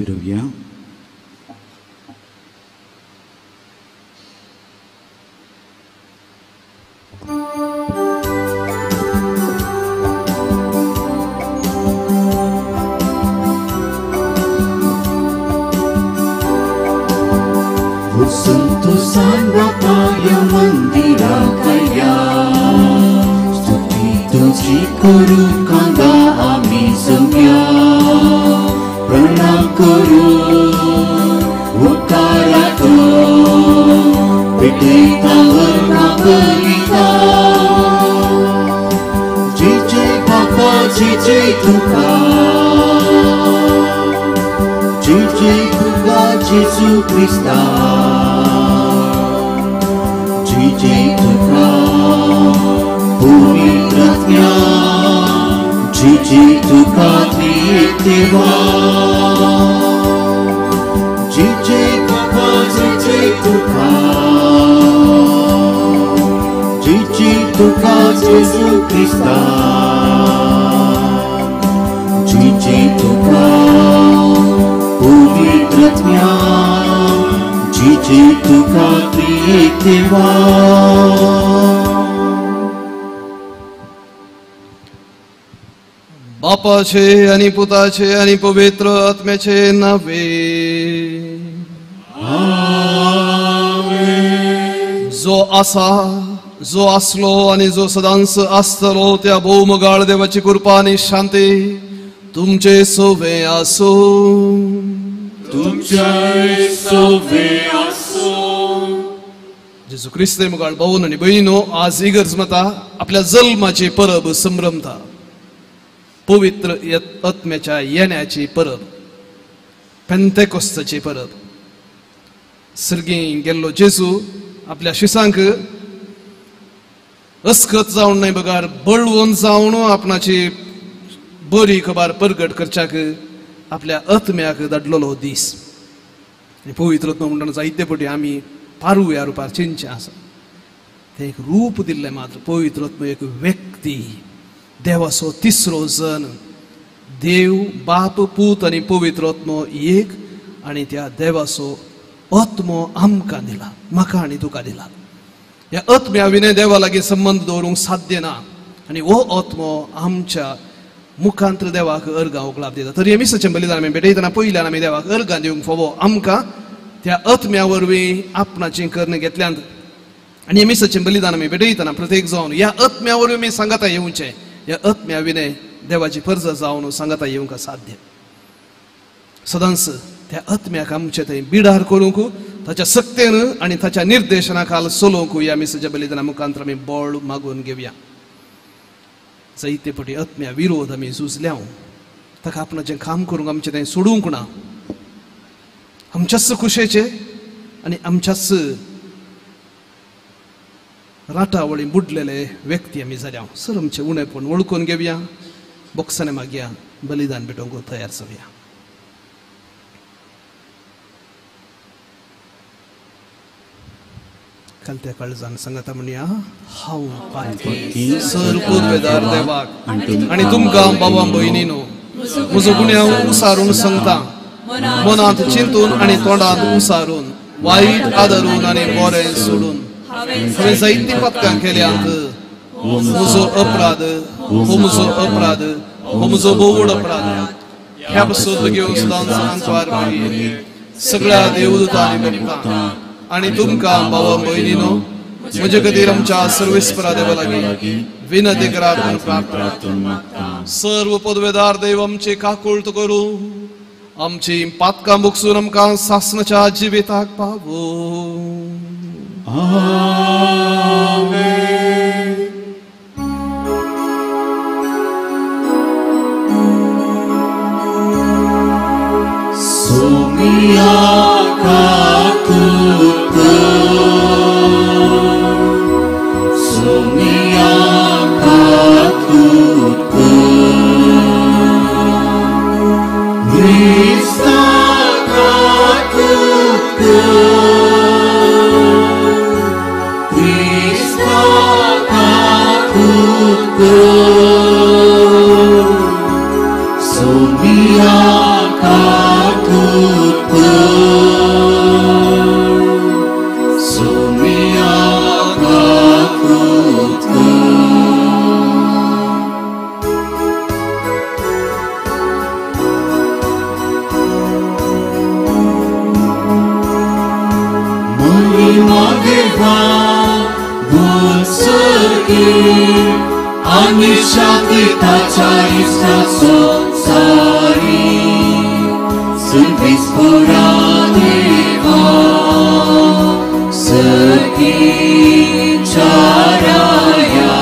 उबी रावया. संतोषान बापाय मंदिराकया स्तुती तुजी करू कांदा आमी जमया प्रणाम करू उपकाराचो पेटयता वर्गां करिता जय जय बापा जय जय तुका जय जय तुका जेजू क्रिस्ता जय जय तुका पवित्र जय जय तुका त्रिएक देवा जय जय बाबा जय जय तुका जय जय तुका जेजू क्रिस्ता जय जय तुका पवित्र जय जय तुका त्रिएक देवा. बापाचे आणि पुताचे आणि पवित्र आत्म्याचे नावे. जो आसा, जो आसलो आणि जो सदांच आसतलो त्या भोवमगाळ देवाची कृपा आणि शांती तुमचे सोवे आसो. तुमचे सोवे आसो. जेजू क्रिस्ते मुगाळ भाऊन आणि भयणीनो, आज इगर्ज मता आपल्या जल्माची परब संभ्रमता, पवित्र आत्म्याच्या येण्याची परब, पेंतेकोस्ताची परब. सर्गी गेल्लो जेजू आपल्या शिसांक अस्कत जावन न्हय बगर बळवंत जावन आपणाची बरी खबर परगट करच्याक आपल्या आत्म्याक धाडलेलो दीस. आनी पवित्र आत्मो म्हणटना जायते पटी आमी पारुया रुपार चिंतचें आसा. तें एक रूप दिल्लें मात्र. पवित्र आत्मो एक व्यक्ती, देवाचो तिसरो जन, देव बाप पूत आनी पवित्र आत्मो एक, आनी त्या देवाचो आत्मो आमकां दिला, म्हाका आनी तुका दिला. ह्या आत्म्या विणे देवा लागीं संबंद दवरूंक साध्य ना आनी हो आत्मो आमच्या मुखांत्र देवाक अर्गां उगलाप दिता. तरी मिसाचें बलिदान आमी भेटयतना पयल्यान आमी देवाक अर्गां दिवंक फावो. आमकां त्या आत्म्या वरवीं आपणाचें कर्ण घेतल्यांत आनी मिसाचें बलिदान आमी भेटयतना प्रत्येक जावन ह्या आत्म्या वरवीं आमी सांगाता येवचें. ह्या आत्म्या विणे देवाची फर्ज जावन सांगाता येवंक साध्य. सदांच त्या आत्म्याक आमचे थंय बिडार करूंक, ताच्या सक्तेन आनी ताच्या निर्देशना खाल चलोवंक ह्या मिसाच्या बलिदाना मुखांतर आमी बळ मागून घेवया. जायते पटी आत्म्या विरोध आमी झुजल्या, ताका आपणाचें काम करूंक आमचें थंय सोडूंक ना. आमच्याच खुशेचे आनी आमच्याच राटावळी बुडलेले व्यक्ती आमी जाल्या. सर आमचें उणेपण वळखून घेवया, बोक्साने मागया, बलिदान भेटोवंक तयार जावया. काल त्या काळजान सांगता म्हणया, हांव पातकी सर पुर्वेदार देवाक आनी तुमकां बाबा भयणीनो म्हजो गुन्यांव उसारून सांगता, मनांत चिंतून आनी तोंडांत उसारून, वायट आदरून आनी बरें सोडून हांवें जायतीं पातकां केल्यांत. म्हजो अपराध, हो म्हजो अपराध, हो म्हजो भोवड अपराध. ह्या पासून घेवन सदांच आंतवार मागीर सगळ्या देवदूतांनी भक्तां आनी तुमकां बाबा भयणीनो म्हजे खातीर आमच्या सर्वेस्परा देवा लागीं विनंती करात म्हूण प्रार्थना. सर्व पदवेदार देव आमची काकुळट करूं, आमची पातकां भोगसून आमकां सासणाच्या जिविताक पावूं. आमेन. Somiya katutko, Somiya katutko, Krista katutko, Krista katutko, Somiya katutko. सखी आनी शांती ताच्या इश्टाचो सारी सर्वीस पुरा देवा सखी चाराया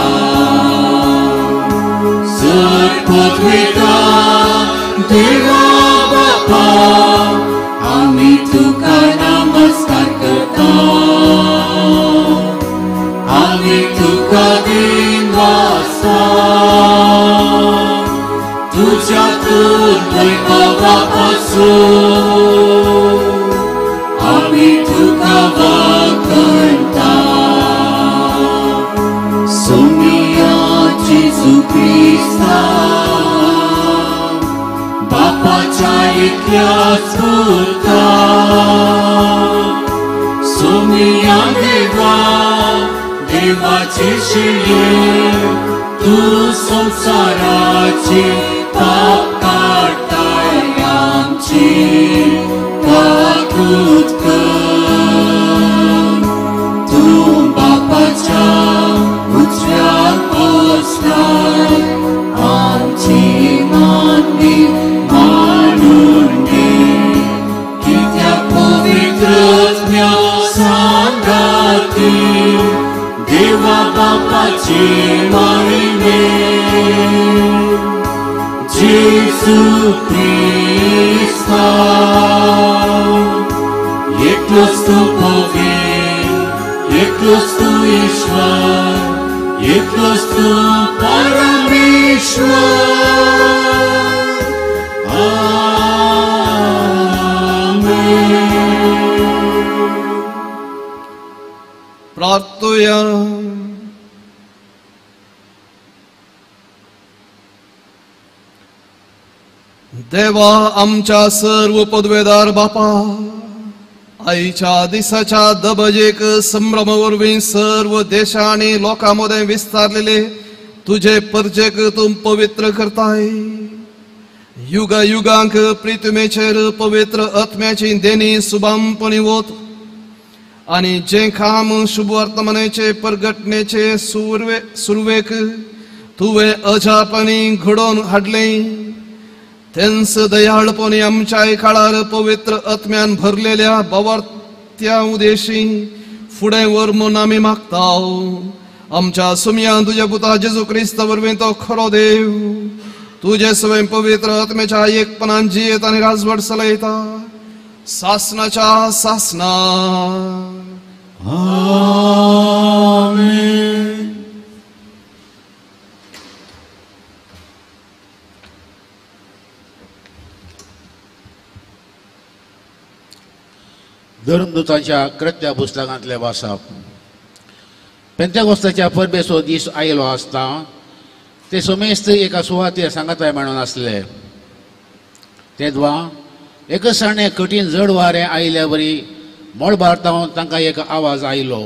सरपदवेता देवा बापा आमी तुका नमस्कार करता आमी तुका दिनवासता तुझ्या तून वैभवा पासून आमी तुका वाखणता सोमिया जेजू क्रिस्ता बापाच्या इतल्याच पुता सोमिया देवा देवाची शिये तूं संवसाराची पाप काडटाय आमची काकूत कर तूं बापाच्या उजव्याक बसलाय आमची मानवी मानून घे कित्याक पवित्र आत्म्या सांगाती देवा बापाची मायने जेजू क्रिस्ता एकलोच तूं पवित्र एकलोच तूं ईश्वर एकलोच तूं परमेश्वर. आमेन. प्रार्थुया. देवा आमच्या सर्व पदवेदार बापा, आयच्या दिसाच्या दबजेक संभ्रम वरवीं सर्व देशा आनी लोकां मदें विस्तारलेले तुजे परजेक तूं पवित्र करताय. युगा युगांक प्रितमेचेर पवित्र आत्म्याची देणी सुबामपणी वत आनी जें काम शुभ वर्तमानाचे परगटणेचे सुरवेक तुवें अजापणी घडोवन हाडलें तेंच दयाळपणी आमच्याय काळार पवित्र आत्म्यान भरलेल्या बावार्थ्या उदेशी फुडें व्हर म्हूण आमी मागता. आमच्या सुमयान तुज्या पुता जेजू क्रिस्ता वरवीं तो खरो देव तुजे सवय पवित्र आत्म्याच्या एकपणान जियेत आनी राजवट चलयता सासनाच्या सासना. आमेन. धर्मदूतांच्या कृत्या पुस्तकांतले वाचप. पेंतेकोस्ताच्या परबेचो दीस आयलो आसता ते समेस्त एका सुवातेर सांगाताय म्हणून आसले. तेदवा एकसाणे कठीण जड वारें आयिल्ल्या वरी मळबार तावन तांकां एक आवाज आयलो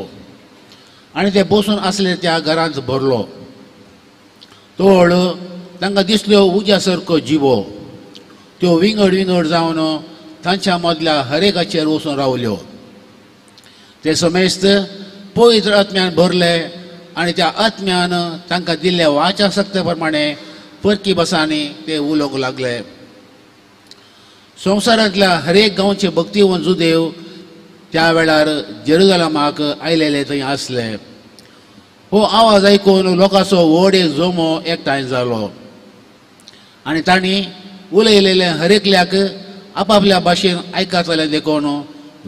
आनी ते बसून आसले त्या घरांत भरलो. तोळ तांकां दिसल्यो उज्या सारको जिवो, त्यो विंगड विंगड जावन तांच्या मदल्या हरेकाचेर वचून रावल्यो. ते समेस्त पवित्र आत्म्यान भरले आनी त्या आत्म्यान तांकां दिल्ल्या वाचा सक्ते प्रमाणे परकी भासांनी ते उलोवंक लागले. संवसारांतल्या हरेक गांवचे भक्तिवंत जुदेव त्या वेळार जेरुजलमाक आयलेले थंय आसले. हो आवाज आयकून लोकांचो व्हड एक जमो एकठांय जालो आनी तांणी उलयलेले हरेकल्याक आपापल्या भाशेन आयकतले देखून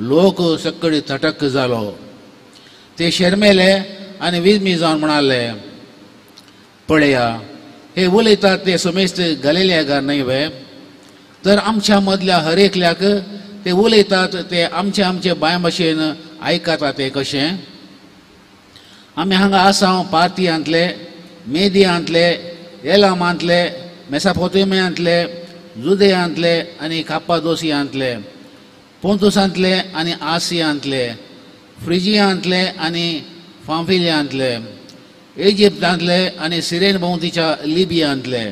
लोक सक्कडी थटक जालो. ते शर्मेले आनी विजमी जावन म्हणाले, पळया हे उलयतात ते समेस्त गलेले न्हय वे? तर आमच्या मदल्या हरेकल्याक ते उलयतात ते आमचे आमचे बांय भाशेन आयकतात ते कशें? आमी हांगा आसा पार्थियांतले, मेदियांतले, एलामांतले, मेसापोतेमियांतले, जुदेयांतले आनी कापादोसियांतले, पोंतुसांतले आनी आसियांतले, फ्रिजियांतले आनी फांफिलियांतले, इजिप्तांतले आनी सिरेन भोंवतीच्या लिबियांतले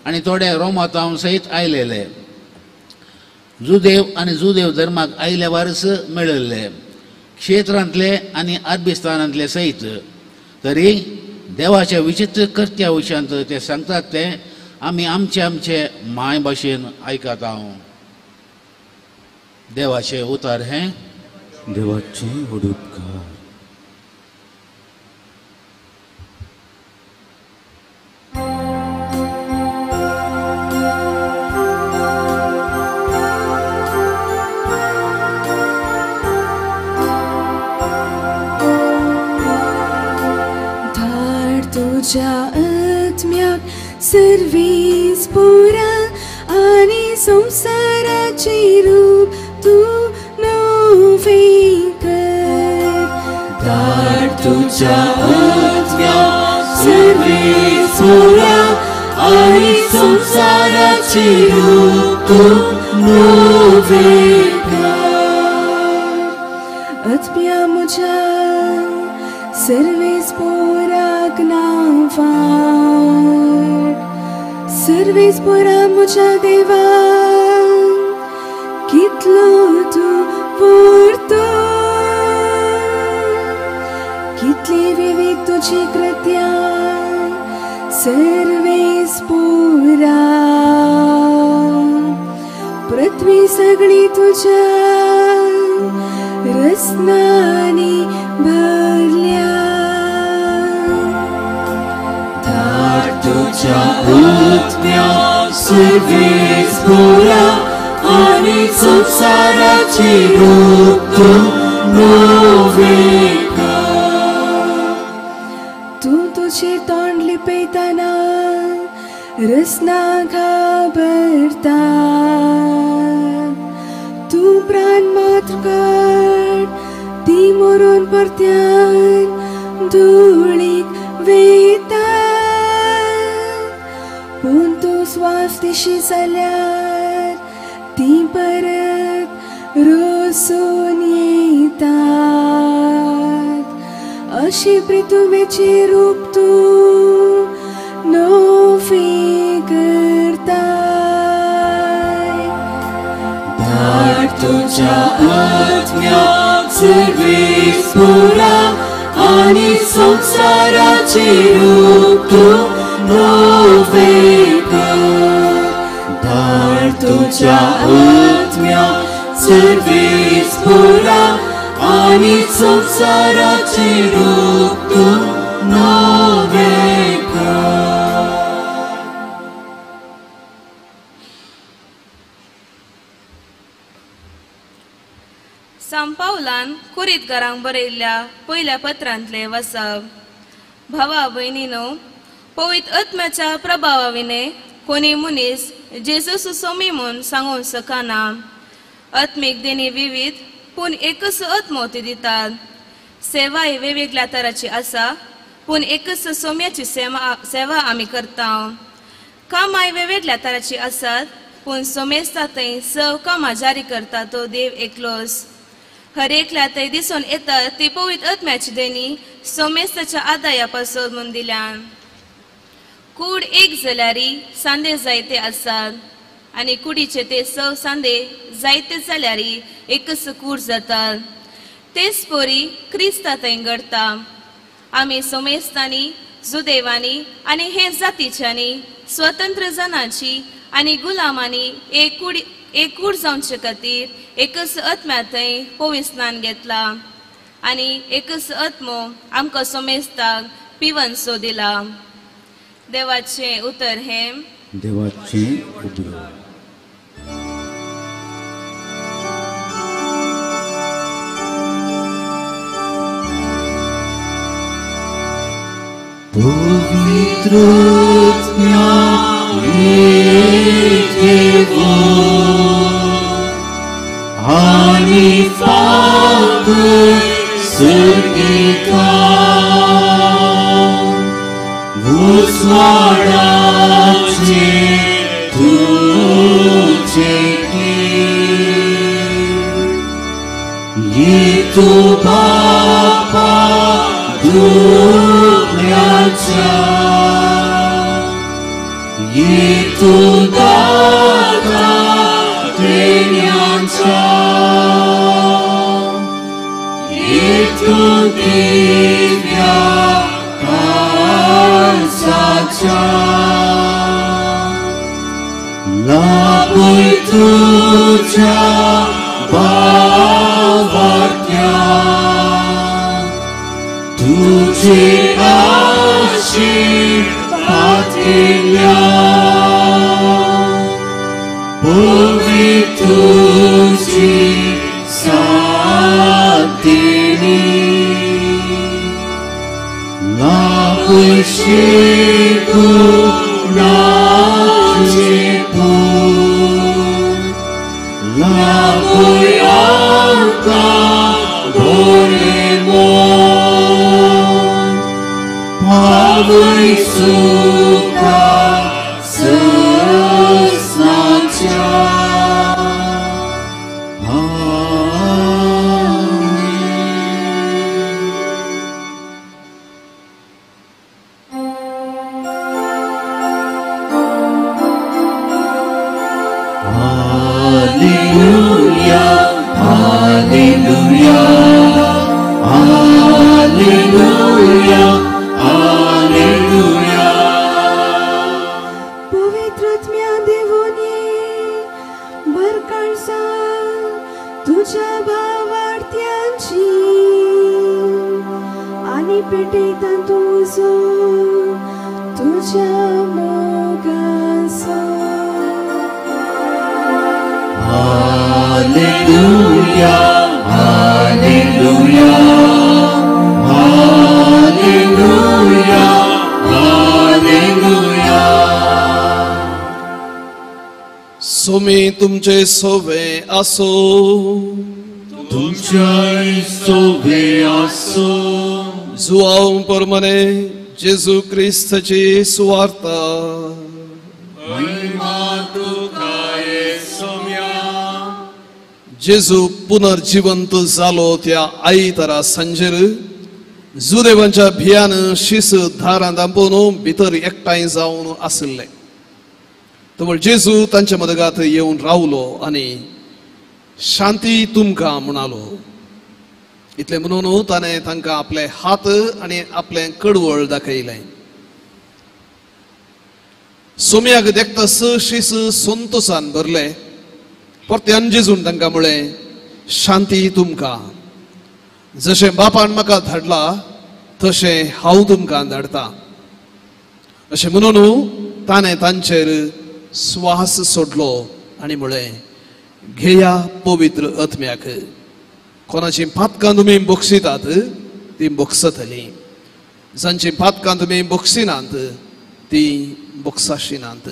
आनी थोडे रोमातावन सयत आयलेले. जुदेव आनी जुदेव धर्माक आयल्या वारस मेळिल्ले क्षेत्रांतले आनी अरबिस्तानांतले सयत. तरी देवाच्या विचित्र कर्त्या विशयांत ते सांगतात ते आमी आमचे आमचे माय भाशेन आयकता हांव. देवाचें उतर हें देवाचें उपकार. तुझ्या आत्म्याक सर्वीस पुरा आनी संवसाराचे रूप तूं नवें कर. धाड तुझ्या आत्म्याक सर्वीस पुरा आनी संवसाराचे रूप तूं नवें कर. आत्म्या म्हज्या सर्वीस पुराक नांवाट, सर्वीस पुरा म्हज्या देवा कितलो तूं पुरतो, कितली विविध तुजी कृत्या सर्वीस पुरा. पृथ्वी सगळी तुज्या रसनांनी भरल्या. धाड तुझ्या आत्म्याक सर्वीस पुरा आनी संवसाराचे रूप तूं नवें कर. तूं तुजें तोंड लिपयतना रसना घाबरता, तूं प्राण मात्र काड ती मरून परत्यान धुळीक वयता. पूण तूं स्वास दिशी जाल्यार ती परत रोसून येतात. अशी पृथ्वीचें रूप तूं नवें करताय. धाड तुझ्या आत्म्याक सर्वीस पुरा आनी संवसाराचें रूप तूं नवें कर. धाड तुझ्या आत्म्याक सर्वीस पुरा आनी संवसाराचें रूप तूं नवें कर. सांपावलान कुरीतकारांक बरयल्ल्या पयल्या पत्रांतले वसप. भावा भयणीनो, पवित्र आत्म्याच्या प्रभावा विणे कोणी मनीस जेजू सोमी म्हूण सांगूंक शकना. आत्मीक देणी विविध पूण एकच आत्मो ती दितात. सेवाय वेगवेगळ्या तराची आसा पूण एकच सोम्याची सेवा आमी करता. कामाय वेगवेगळ्या तराची आसात पूण सोमेस्ता थंय सव कामां जारी करता तो देव एकलोच. हर एकल्या थंय दिसून येतात ती पवित्र आत्म्याची देणी सोमेस्ताच्या आदाया पासून म्हूण दिल्यान. कूड एक जाल्यारी सांदे जायते आसात आनी कुडीचे ते सव सांदे जायते जाल्यारी एकच कूड जातात. तेच पोरी क्रिस्ता थंय घडता. आमी सोमेस्तांनी, जुदेवांनी आनी हे जातीच्यांनी, स्वतंत्र जनांची आनी गुलामांनी एक कूड जावचे खातीर एकच आत्म्या थंय पवित्र स्नान घेतला आनी एकच आत्मो आमकां सोमेस्ताक पिवन सो दिला. देवाचें उतर हें देवाचें उपकार. पवित्र आत्म्या एक देव आनी फातर सर्गीता उजवाडाचे तुझे ये तू बापा दुबळ्याच्या, ये तू दाता देण्याच्या, ये तू दिव्या सस्नाच्या लाभय तुझ्या भावार्थ्या तुझे आशीर पातिल्या पवी तुझी सातिनी लाभय शिगुणाचे पूर लाभय आमकां बरें मन पावय सुखा सस्नाच्या. Alleluia, Alleluia. पवित्र देवोनी बरकाळसा तुझ्या भावार्थ्यांची आनी पेटयता तुजो तुझ्या मोगाचो. Alleluia, Alleluia, Alleluia, Alleluia. Somi तुमचे सोवे आसो, तुमचे सोवे आसो. जुआव परमने जेजू क्रिस्ताची सुवार्ता. महिमा तुका सोम्या. जेजू पुनर्जिवंत जालो त्या आयतारा सांजेर जुदेवांच्या भियान शीस दारांत आंबोवन भितर एकठांय जावन आशिल्ले. तवळ जेजू तांच्या मदगात येवन रावलो आनी शांती तुमकां म्हणालो. इतलें म्हणून ताणें तांकां आपले हात आनी आपलें कडवळ दाखयलें. सोम्याक देखतास शीस संतोसान भरलें. परत्यान जेजून तांकां म्हळें, शांती तुमकां. जशें बापान म्हाका धाडला तशें हांव तुमकां धाडटा. अशें म्हणून ताणें तांचेर स्वास सोडलो आनी म्हळें, घेया पवित्र आत्म्याक. कोणाचीं पातकां तुमी बक्षितात तीं बक्षतलीं, जांचीं पातकां तुमी बक्षिनात तीं बक्षाशिनात.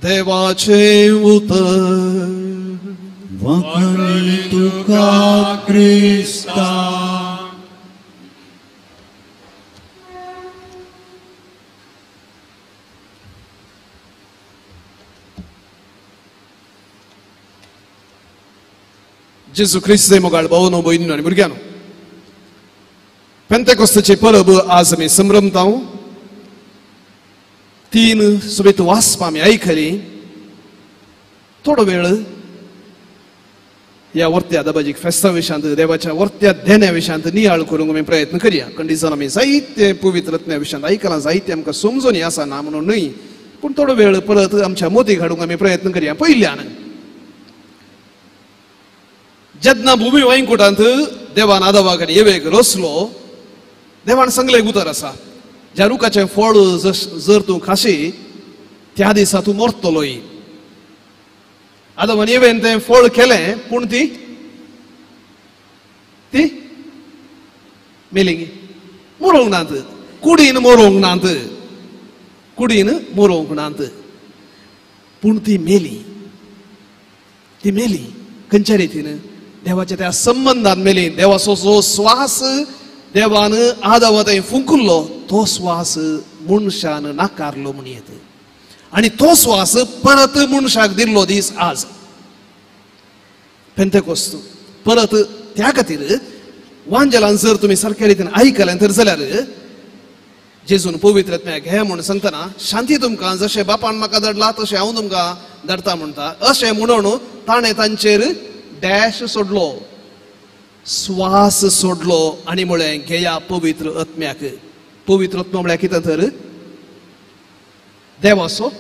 देवाचें उतर. वखणी तुका क्रिस्ता. जेजू क्रिस्त मोगाळ भावनो भयणीनो आनी भुरग्यांनो, पेंतेकोस्ताची परब आज आमी संभ्रमता. तीन सोबीत वाचपां आमी आयकली. थोडो वेळ ह्या वर्त्या दबाजीक फेस्ता विशयांत, देवाच्या वर्त्या देण्या विशयांत नियाळ करूंक आमी प्रयत्न करया. कंडिशन आमी जायते पवित्र रत्न्या विशयांत आयकलां, जायते आमकां समजून आसा ना म्हणून न्हय, पूण थोडो वेळ परत आमच्या मोती घाडूंक आमी प्रयत्न करया. पयल्यान जेन्ना भुमी वैंकुटांत देवान आदवाक आनी येवेक रचलो, देवान सांगलें एक उतर आसा, ज्या रुखाचें फळ जर तूं खाशी त्या दिसा तूं मरतलोय. आदवान येवेन तें फळ केलें, पूण ती ती मेली, मरोंक नात, कुडीन मरोंक नात, कुडीन मरोंक नात, पूण ती मेली. ती मेली खंयच्या रितीन? देवाच्या त्या संबंदान मेली. देवाचो जो स्वास देवान आदावा थंय फुंकुल्लो तो स्वास मनशान नाकारलो म्हण येत, आनी तो स्वास परत मनशाक दिल्लो दीस आज पेंतेकोस्त. परत त्या खातीर वांजेलान जर तुमी सारक्या रितीन आयकलें तर जाल्यार जेजून पवित्र आत्म्याक घे म्हूण सांगतना शांती तुमकां, जशें बापान म्हाका धाडला तशें हांव तुमकां धाडटा म्हणटा. अशें म्हणून ताणें तांचेर डॅश सोडलो, स्वास सोडलो आनी म्हळें घेया पवित्र आत्म्याक. पवित्र आत्मा म्हळ्यार कितें तर देवाचो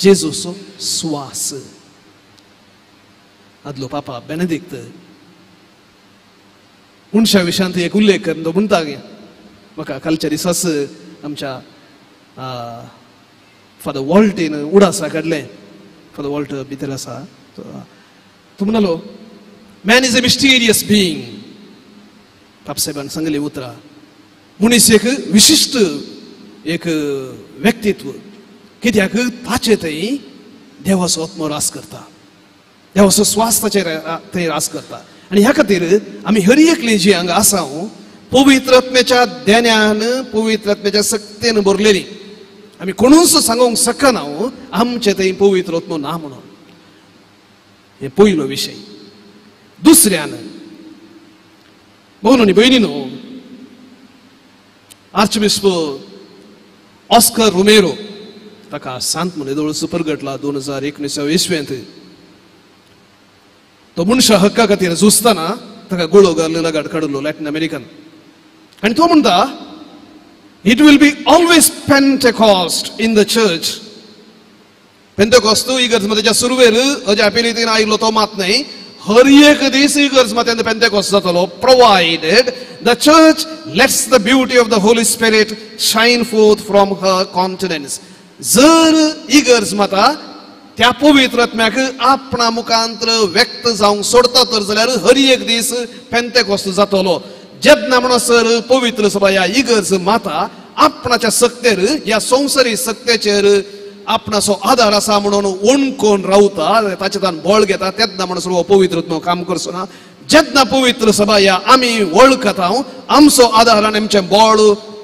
जेजूचो स्वास. आदलो पापा बेनेदिक्त मनशा विशयांत एक उल्लेख करून तो म्हणटा, म्हाका कालच्या दिसाच आमच्या फादर वॉल्टीन उडासा काडलें. फादर वॉल्ट भितर आसा, तो म्हणालो man is a mysterious being. पापसाहेबान सांगली उतरां, मनीस एक विशिश्ट एक व्यक्तित्व, कित्याक ताचे थंय देवाचो आत्मो रास करता, देवाचो स्वास ताचेर थंय रास करता. आनी ह्या खातीर आमी हर एकली जी हांगा आसा पवित्र आत्म्याच्या देण्यान, पवित्र आत्म्याच्या सक्तेन भरलेली. आमी कोणूच सांगूंक शकना आमचे थंय पवित्र आत्मो ना म्हणून. हे पयलो विशय. दुसऱ्यान भोवन आनी भयणीनो, आर्चबिस्प ऑस्कर रोमेरो ताका सांत म्हण येदोळच परगटला 2019 इसवेंत. तो मनशा हक्का खातीर झुजतना ताका गोळो घालून लगाड काडलो लॅटीन अमेरिकन. आनी तो म्हणटा it will be always Pentecost in the church. Pentecost इगर्ज मध्याच्या सुरवेर अज्या पिरितीन आयलो तो मात न्हय, हर एक दीस इगर्ज मध्यान पेंतेकोस्ट जातलो, provided the church lets the beauty of the Holy Spirit shine forth from her countenance. जर इगर्ज माता त्या पवित्र आत्म्याक आपणा मुखांत व्यक्त जावंक सोडता तर जाल्यार हर एक दीस पेंतेकोस्त जातलो. जेन्ना म्हणसर पवित्र सभा ह्या इगर्ज माता आपणाच्या सक्तेर, ह्या संवसारी सक्तेचेर आपणाचो आदार आसा म्हणून ओणकोन रावता, ताचे तान बळ घेता, तेन्ना म्हणसर हो पवित्र आत्मो काम करचो ना. जेन्ना पवित्र सभा ह्या आमी वळखता आमचो आदार आनी आमचें बळ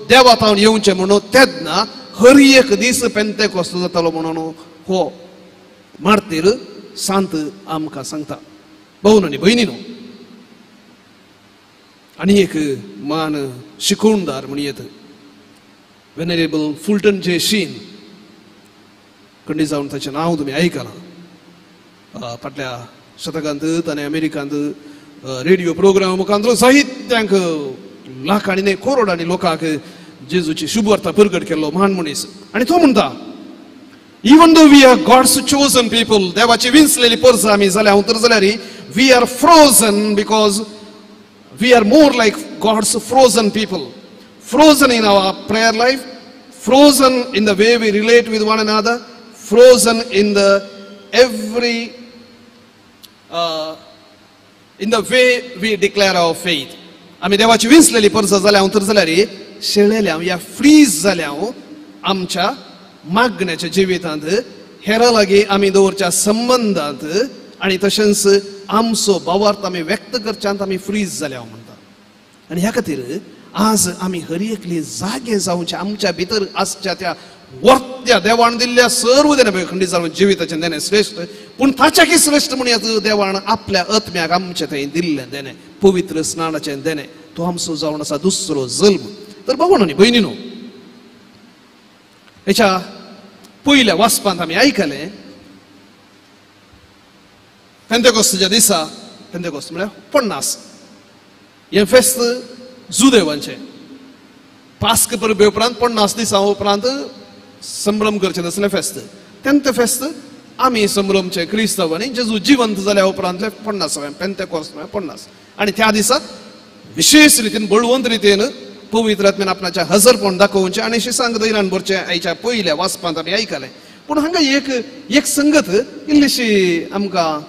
देवा थावन येवचें म्हणून, तेन्ना हर एक दीस पेंतेकोस्त जातलो म्हणून हो मार्तीर सांत आमकां सांगता. भोवन आनी भयणीनो, आनी एक मान शिकोवणदार म्हणयेत वेनरेबल फुलटन जे शीन, खंडी जावन ताचें नांव तुमी आयकलां. फाटल्या शतकांत ताणें अमेरिकांत रेडियो प्रोग्राम मुखांत साहित्यांक लाखांनी न्हय करोडांनी लोकांक जेजूची शुभवार्ता परगट केल्लो महान मनीस. आनी तो म्हणटा even though we are God's chosen people, देवाची विंचलेली परसा आमी जाल्या हांव तर जाल्यार we are frozen because we are more like God's frozen people, frozen in our prayer life, frozen in the way we relate with one another, frozen in the every in the way we declare our faith. आमी देवाची विंचलेली परसा जाल्या हांव तर जाल्यार शेळेल्या या fridge जाल्या आमच्या मागण्याच्या जिवितांत, हेरा लागीं आमी दवरच्या संबंदांत, आनी तशेंच आमचो भावार्थ आमी व्यक्त करच्यांत आमी फ्रीज जाल्या म्हणटा. आनी ह्या खातीर आज आमी हर एकली जागे जावचे, आमच्या भितर आसच्या त्या वर्त्या देवान दिल्ल्या सर्व देणे खंडीत जावन जिविताचें देणें श्रेश्ठ, पूण ताच्याकी श्रेश्ठ म्हणयात देवान आपल्या आत्म्याक आमचें थंय दिल्लें देणें, पवित्र स्नानाचें देणें, तो आमचो जावन आसा दुसरो जल्म. तर भावण आनी भयणीनो, हेच्या पयल्या वाचपांत आमी आयकलें पेंतेकोस्ताच्या दिसा, पेंतेकोस्त म्हळ्यार 50, हें फेस्त जुदेवांचें. पास्क परबे उपरांत 50 दिसां उपरांत संभ्रम करचें तसलें फेस्त. तेन्ना फेस्त आमी संभ्रमचें क्रिस्तांवांनी जेजू जिवंत जाल्या उपरांतलें 50 पेंतेकोस्त म्हळ्यार 50. आनी त्या दिसा विशेष रितीन बळवंत रितीन पवित्र आत्म्यान आपणाच्या हजरपण दाखोवचें आनी शिसांक दैरान भरचें आयच्या पयल्या वाचपांत आमी आयकलें. पूण हांगा एक एक संगत इल्लीशी आमकां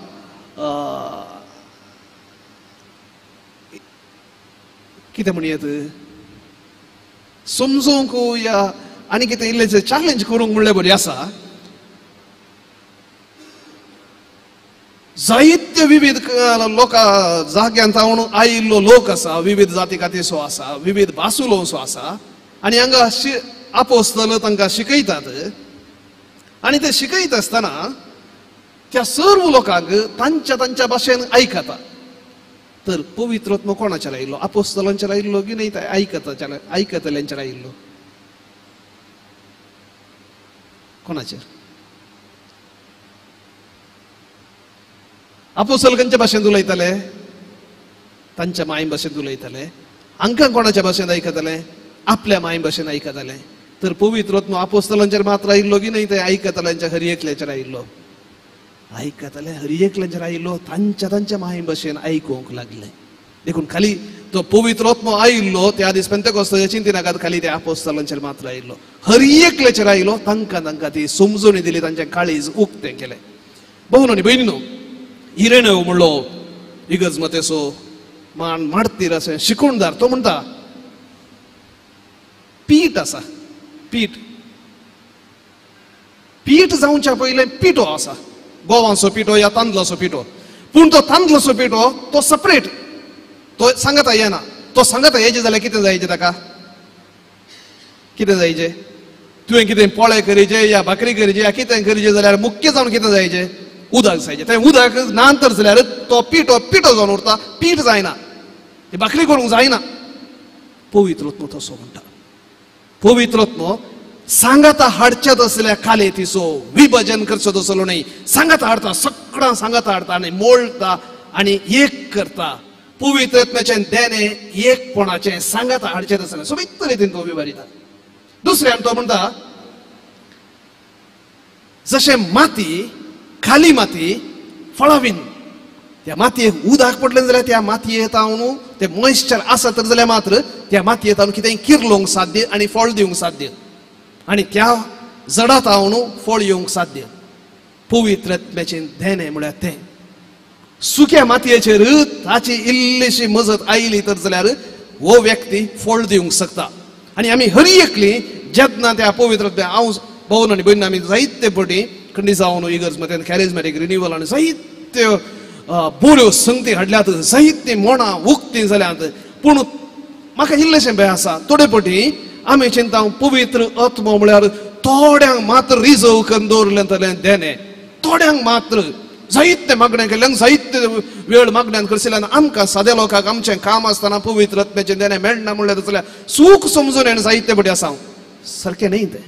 कितें म्हणयेत समजूंक या आनी कितें इल्लें चॅलेंज करूंक म्हणल्यार बरी आसा. जायते विविध लोकां जाग्यांत जावन आयिल्लो लोक आसा, विविध जाती कातीचो आसा, विविध भास उलोवचो आसा, आनी हांगा आपोस्तल तांकां शिकयतात. आनी ते शिकयत आसतना त्या सर्व लोकांक तांच्या तांच्या भाशेन आयकता. तर पवित्र आत्मो कोणाच्या आयिल्लो? आपोस्तलांच्या आयिल्लो की न्हय आयकतल्यांच्या आयिल्लो? कोणाचेर? आपोस्तल खंयच्या भाशेंत उलयताले? तांच्या माय भाशेंत उलयताले. हांकां कोणाच्या भाशेंत आयकताले? आपल्या माय भाशेन आयकताले. तर पवित्र आत्मो आपोस्तलांचेर मात्र आयिल्लो की न्हय, ते आयकताल्यांच्या हर एकल्याचेर आयिल्लो. आयकताले हर एकल्याचेर आयिल्लो, तांच्या तांच्या माय भाशेन आयकूंक लागले. देखून खाली तो पवित्र आत्मो आयिल्लो त्या दीस पेंतेकोस्ताच्या चिंतिनाकात खाली ते आपोस्तलांचेर मात्र आयिल्लो, हर एकल्याचेर आयिल्लो. तांकां तांकां ती समजणी दिली, तांचें काळीज उक्तें केलें. भोवन आनी भयणीनो, इरेणेव म्हणलो इगर्ज मतेसो मान माडतीर अशें शिकोणदार, तो म्हणटा पीठ आसा, पीठ पीठ जावच्या पयलें पिठो आसा, गोवांचो पिठो या तांदळाचो पिठो. पूण तो तांदळाचो पिठो तो सपरेट, तो सांगता येना. तो सांगता येयचे जाल्यार कितें जायचें ताका? कितें जायचें? तुवें कितें पोळे करीचे या भाकरी करीचे या कितें करीचे जाल्यार मुख्य जावन कितें जायचें? उदक जायचें. तें उदक ना तर जाल्यार तो पिठो पिठो जावन उरता, पीठ जायना, ती भाकरी करूंक जायना. पवित्र आत्मो तसो म्हणटा. पवित्र आत्मो सांगाता हाडच्या तसल्या काले तिचो विभजन करचो तसलो न्हय, सांगाता हाडता, सगळ्यां सांगाता हाडता आनी मोळटा आनी एक करता. पवित्र आत्म्याचें देणें एकपणाचें सांगाता हाडचें तसलें सोबीत रितीन तो विभारिता. दुसऱ्यान तो म्हणटा जशें माती खाली माती फळावीन, त्या मातयेक उदक पडलें जाल्यार त्या मातयेंत हांव तें मॉइश्चर आसा तर जाल्यार मात्र त्या मातयेंत हांव कितें किर्लोवंक साध्य आनी फळ दिवंक साध्य, आनी त्या जडांत हांव फळ येवंक साध्य. पवित्र आत्म्याचें देणें म्हळ्यार तें. सुक्या मातयेचेर ताची इल्लीशी मजत आयली तर जाल्यार हो व्यक्ती फळ दिवंक शकता. आनी आमी हर एकली जेन्ना त्या पवित्र आत्म्या हांव भोवन आनी भयण आमी जायते पटी खंडी जावन इगर्ज मतेन कॅरिजमॅटीक रिन्युअल आनी जायत्यो बऱ्यो संगती हाडल्यात, जायतीं मोणां उक्तीं जाल्यात. पूण म्हाका इल्लेशें भंय आसा, थोडे पटी आमी चिंता पवित्र आत्मो म्हळ्यार थोड्यांक मात्र रिजर्व करून दवरलें तलें देणें, थोड्यांक मात्र जायते मागणें केल्ल्यान जायते वेळ मागण्यान करशिल्ल्यान आमकां साद्या लोकांक आमचें काम आसतना पवित्र आत्म्याचें देणें मेळना म्हणल्यार जाल्यार सूख समजून येण जायते पटी आसा. सारकें न्हय तें.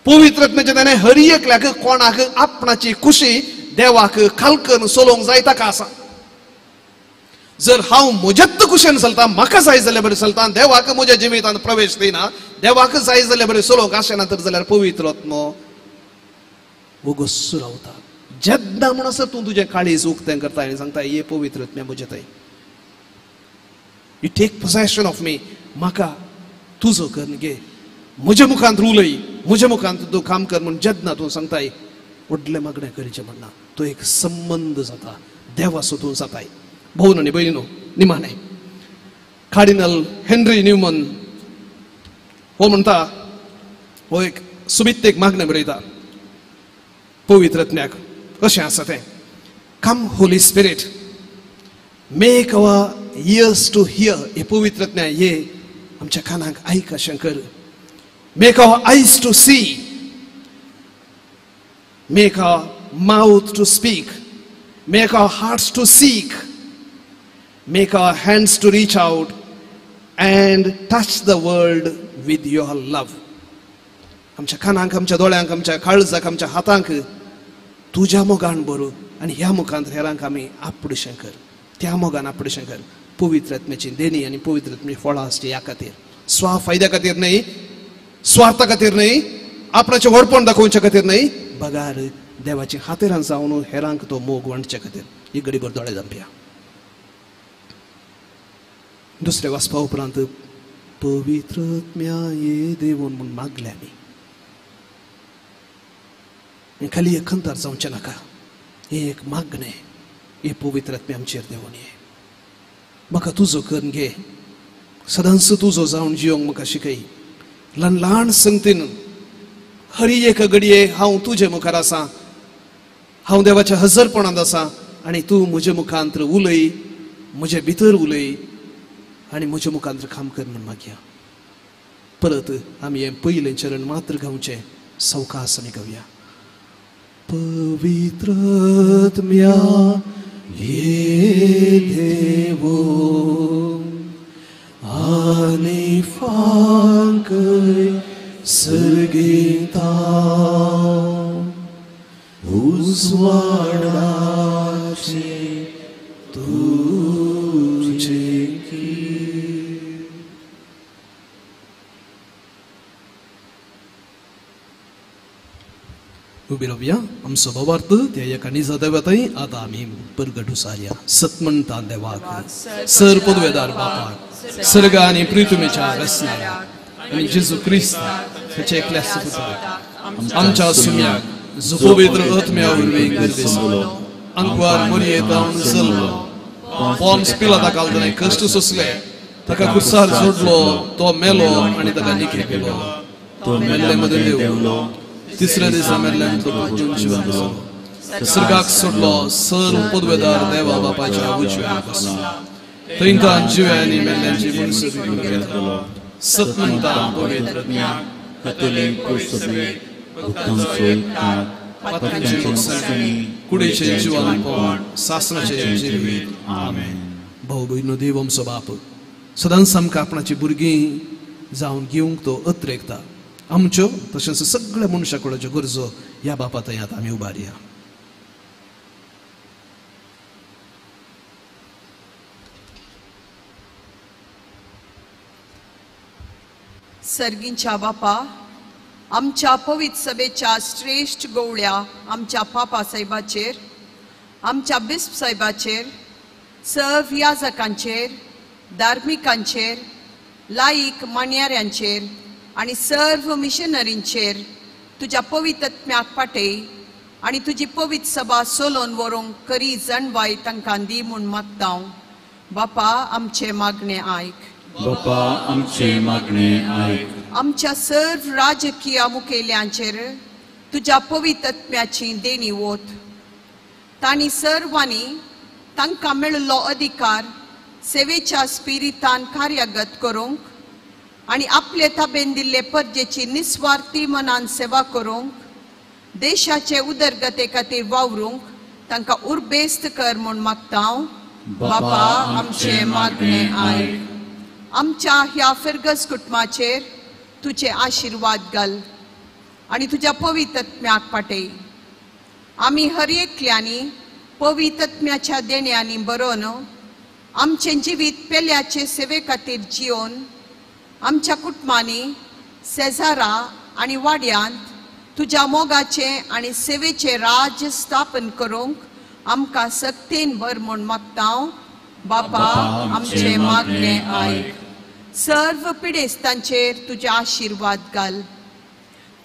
पवित्र आत्म्याचें देणें हर एकल्याक कोणाक आपणाची खुशी देवाक खालकन चलोवंक जाय ताका आसा. जर हांव म्हज्याच कुशेन चलता, म्हाका जाय जाल्यार बरें चलता, देवाक म्हज्या जिवितांत प्रवेश दिना, देवाक जाय जाल्यार बरें चलोवंक आसना तर जाल्यार पवित्र आत्मो वोगोस रावता. जेन्ना म्हणसर तूं तुजें काळीज उक्तें करता आनी सांगता ये पवित्र आत्म्या म्हजें थंय, you take possession of me, म्हाका तुजो करून घे, म्हज्या मुखांत उलय, म्हज्या मुखांत तूं काम कर म्हूण जेन्ना तूं सांगताय व्हडलें मागणें करचें म्हणना, तो एक संबंद जाता देवाचो तूं जाताय. भोवन आनी भयणीनो, निमाणें कार्डिनल हेनरी न्यूमन हो म्हणटा, हो एक सुमित एक मागणें बरयता पवित्र आत्म्याक. कशें आसा तें? Come Holy Spirit, make our ears to hear. हे पवित्र आत्म्या ये आमच्या कानाक आयक अशें कर. Make our eyes to see, make our mouth to speak, make our hearts to seek, make our hands to reach out and touch the world with your love. आमच्या कानांक, आमच्या दोळ्यांक, आमच्या काळजाक, आमच्या हातांक तुज्या मोगान बरो आनी ह्या मुखांत हेरांक आमी आपडशें कर, त्या मोगान आपडशें कर. पवित्र आत्म्याची देणी आनी पवित्र आत्म्याची फळां आसची ह्या खातीर, स्वा फायद्या खातीर न्हय, स्वार्था खातीर न्हय, आपणाचें व्हडपण दाखोवच्या खातीर न्हय, बगार देवाचे खातीरान जावन हेरांक तो मोग वांटचे खातीर. ही गडीभर दोळे धांपया. दुसऱ्या वाचपा उपरांत पवित्र आत्म्या ये देवून म्हूण मागले आमी. खाली एक खंतार जावचें नाका, हें एक मागणें, हे पवित्र आत्म्या आमचेर देवून ये, म्हाका तुजो करून घे, सदांच तुजो जावन जियोंक म्हाका शिकय. ल्हान ल्हान संगतीन हरी एक घडये हांव तुजे मुखार आसा, हांव देवाच्या हजरपणांत आसा आनी तूं म्हजे मुखांत उलय, म्हजे भितर उलय आनी म्हज्या मुखांत काम कर म्हूण मागया. परत आमी हें पयलें चरण मात्र गावचें, सवकास आमी गावया. पवित्र आत्म्या ये देवो आनी फांकय सर्गीता उजवाडाची आमचे तुझे उबी रावया आमचो भावार्थ त्या एका निजा देवातय आतां आमी परगट उसारया. सतमणता देवाक सर पदवेदार बापाक सर्ग आनी प्रितुमेच्या रसनाऱ्याक आनी जेजू क्रिस्त ताच्या एकल्या सुपुत्राक आमच्या सुम्याक जो पवित्र आत्म्या वरवीं गर्भेसलो अंकवार मोरये जावन जल्मलो पॉन्स पिलाता कालदने कश्ट सोंसले ताका कुर्सार जोडलो तो मेलो आनी ताका निखे केलो तो मेल्ले मदीं देवलो तिसऱ्या दिसा मेल्ल्यान तो परतून जिवन जालो सर्गाक सोडलो सर्व पदवेदार देवा बापाच्या उजव्या बसलो थंय तान जिव्यांनी मेल्ल्यांची मनसुबी घेतलो. सतमंता पवित्र कथोलीक सभेक भक्तांचो एकठार पातकांची भोगसणी कुडीचें जिवनपण सासणाचें जिवीत. आमेन. भाऊ भयणो देव आमचो बाप सदांच आमकां आपणाची भुरगीं जावन घेवंक तो अत्रेकता आमच्यो तशेंच सगळ्या मनशा कुळाच्यो गरजो ह्या बापा थंय आतां आमी उबारया. सर्गींच्या बापा आमच्या पवित्र सभेच्या श्रेश्ठ गवळ्या आमच्या पापा साहेबाचेर आमच्या बिस्प साहेबाचेर सर्व याजकांचेर धार्मिकांचेर लायक मान्याऱ्यांचेर आनी सर्व मिशनरींचेर तुज्या पवित्र आत्म्याक पाटय आनी तुजी पवित्र सभा सोलोवन व्हरूंक करी जाणवाय तांकां दी म्हूण मागता. बापा आमचें मागणें आयक. बापा आमचें मागणें आयक. आमच्या सर्व राजकीय मुखेल्यांचेर तुज्या पवित्र आत्म्याची देणी वत. तांणी सर्वांनी तांकां मेळिल्लो अधिकार सेवेच्या स्पिरितान कार्यागत करूंक आनी आपले ताबेन दिल्ले परजेची निस्वार्थी मनान सेवा करूंक देशाचे उदरगते खातीर वावरूंक तांकां उर्बेस्त कर म्हूण मागता. बापा आमचें मागणें आयक. आमच्या ह्या फिरगज कुटुंबाचेर तुजे आशिर्वाद घाल आनी तुज्या पवित्र आत्म्याक पाटय. आमी हर एकल्यांनी पवित्र आत्म्याच्या देण्यांनी बरोवन आमचें जिवीत पेल्याचे सेवे खातीर जियोवन आमच्या कुटुंबांनी शेजारा आनी वाड्यांत तुज्या मोगाचें आनी सेवेचें राज्य स्थापन करूंक आमकां सक्तेन भर म्हूण मागता. बापा आमचें मागणें आयक. सर्व पिडेस्तांचेर तुजे आशिर्वाद घाल.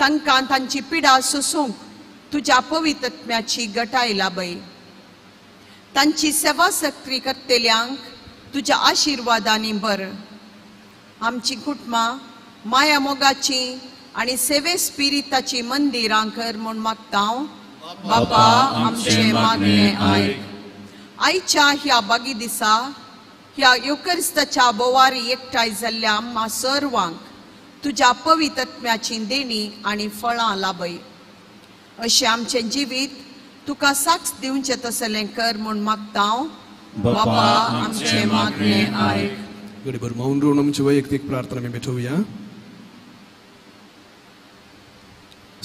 तांकां तांची पिडा सोसूंक तुज्या पवित्र आत्म्याची गटाय लाबय. तांची सेवा सक्री करतल्यांक तुज्या आशिर्वादांनी भर. आमची कुटुंबां माया मोगाची आनी सेवे स्पिरिताची मंदिरां कर म्हूण मागता. बापा आमचें मागणें आयक. आयच्या ह्या बागी दिसा ह्या येवकरिस्ताच्या बोवारी एकठांय जाल्ल्या आम्हा सर्वांक तुज्या पवित्र आत्म्याची देणी आनी फळां लाबय. अशें आमचें जिवीत तुका साक्ष दिवचें तसलें कर म्हूण मागता. बापा आमचें मागणें आयक. घडीभर मौन रावन आमची वैयक्तीक प्रार्थना आमी भेटोवया.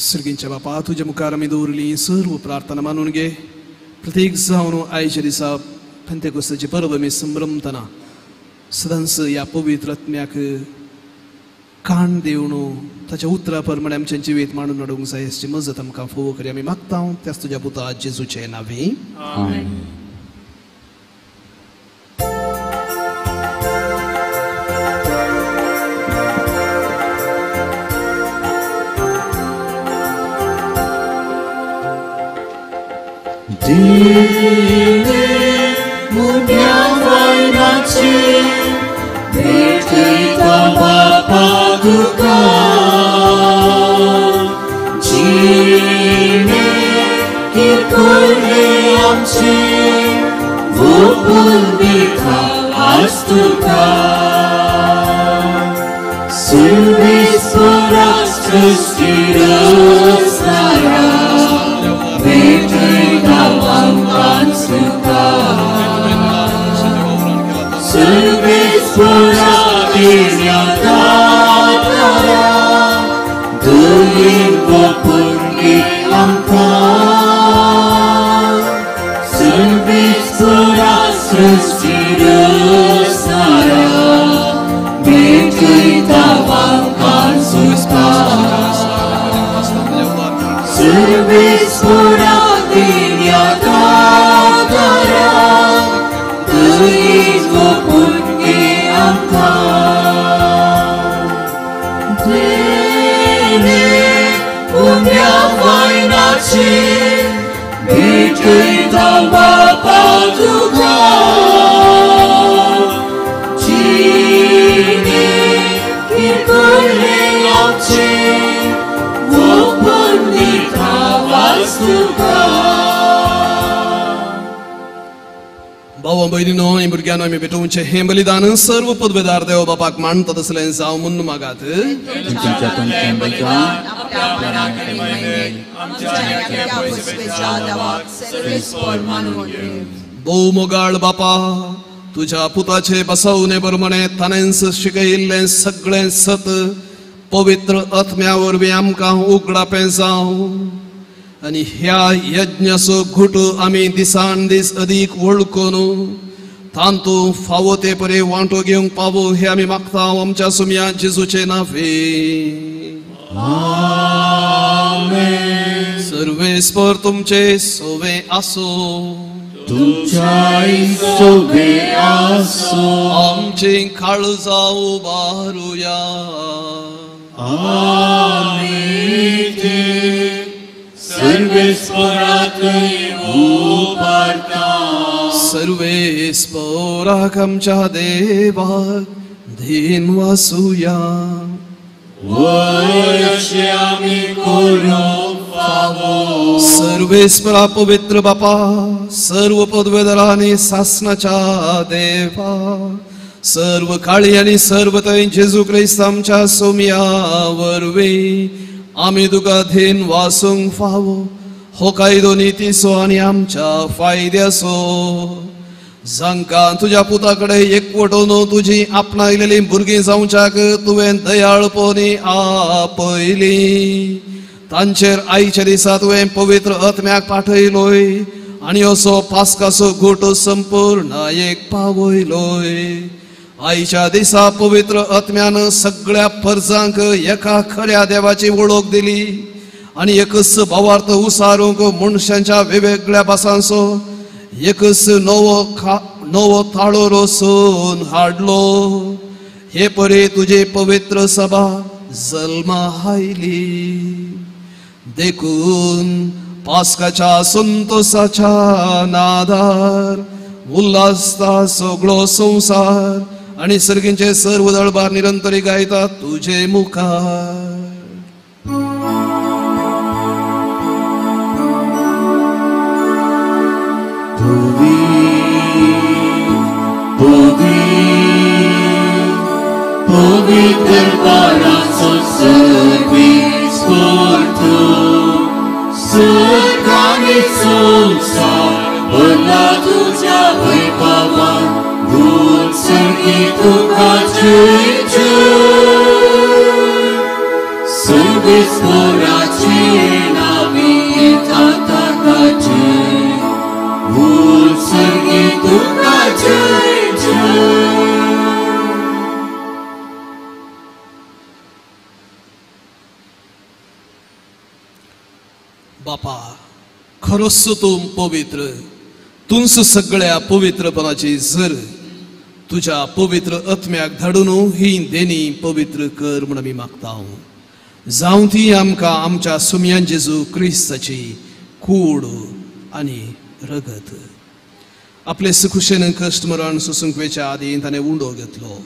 सर्गींच्या बापा तुज्या मुखार आमी दवरली सर्व प्रार्थना मानून घे. प्रत्येक जावन आयच्या दिसा पेंतेकोस्ताची परब आमी संभ्रमतना सदांच ह्या पवित्र आत्म्याक कान दिवन ताच्या उतरा प्रमाणे आमचें जिवीत मांडून हाडूंक जाय हाची मजत आमकां फोव करी आमी मागता त्याच तुज्या पुता जेजूचें नांवे. आमेन. दिले मुन्या वयनाचे भेटयता बापा तुका जिणे किरकोरले आमचे वोपून दिता आज तुका सुरवेस्वरा सृष्टी रचणारा भेटयता आमकांच तुका सर्वेस्वरा देण्या दातारा दयेन वोपून घे आमकां सर्वेस्वरा सृष्टी रचणाऱ्या भेटयता वांकार सुस्ता सर्वेस्पोरा दिव्या दातारा दयेन ओपून घे आमकां देणे उम्या वायनाची भेटयता बापा तुका जिणे किरकोळे आमचे ओपून दिता वास तुका. भावा भयणीनो आनी भुरग्यांनो आमी भेटोवचें हें बलिदान सर्व पदवेदार देव बापाक मानता तसलें जावं म्हूण मागात. भोव मोगाळ बापा, तुज्या पुताचे बसवणे प्रमाणे ताणेंच शिकयिल्लें सगळें सत पवित्र आत्म्या वरवीं आमकां उगडापें जावं आनी ह्या यज्ञाचो घुट आमी दिसान दीस अदीक वळखून तांतू फावो ते परी वांटो घेवंक पावो हे आमी मागता आमच्या सुमया जेजूचे नांवे. आमेन. सर्वेस्पर तुमचे सोवे आसो. तुमच्याय सोवे आसो. आमचे काळजां उबारुया. आमी ते सर्वेस्परातय उबारता. सर्वेस्पराक आमच्या देवाक धीन वासुया. वयशे आमी करूंक फावो. सर्वेस्परा पवित्र बापा, सर्व पदवेदार आनी सासनाच्या देवा, सर्व काळी आनी सर्व थंय जेजू क्रिस्त आमच्या सोमया वरवीं आमी तुका धीन वासूंक फावो. हो कायदो नितीचो आनी आमच्या फायद्याचो. जांकां तुज्या पुता कडेन एकवटून तुजी आपणायलेली भुरगीं जावच्याक तुवें दयाळपणी आपयली, तांचेर आयच्या दिसा तुवें पवित्र आत्म्याक पाठयलोय आनी असो पास्काचो घोट संपूर्ण एक पावयलोय. आयच्या दिसा पवित्र आत्म्यान सगळ्या परजांक एका खऱ्या देवाची वळख दिली आनी एकच भावार्थ उसारूंक मनशांच्या वेगवेगळ्या भासांचो एकच नवो थाळो रचून हाडलो. हे परी तुजी पवित्र सभा जल्मा आयली. देखून पास्काच्या संतोसाच्या नादार उल्हासता सगळो संवसार आनी सर्गींचे सर्व दळबार निरंतरी गायतात तुजे मुखार. पवित्र दरबाराचो सर्वेस्पर तूं, सर्ग आनी संवसार भरला तुज्या वैभवान, गुण सर्गी तुका जय जय. सर्वेस्पराचे नांवी येता ताका जय, गुण सर्गी तुका जय जय. बापा, खरोच तूं पवित्र, तूंच सगळ्या पवित्रपणाची जर. तुज्या पवित्र आत्म्याक धाडून ही देणी पवित्र कर म्हूण आमी मागता. जावं ती आमकां आमच्या सुमयान जेजू क्रिस्ताची कूड आनी रगत. आपले सुखुशेन कश्ट मरण सोसूंक वेच्या आदीं ताणें उंडो घेतलो,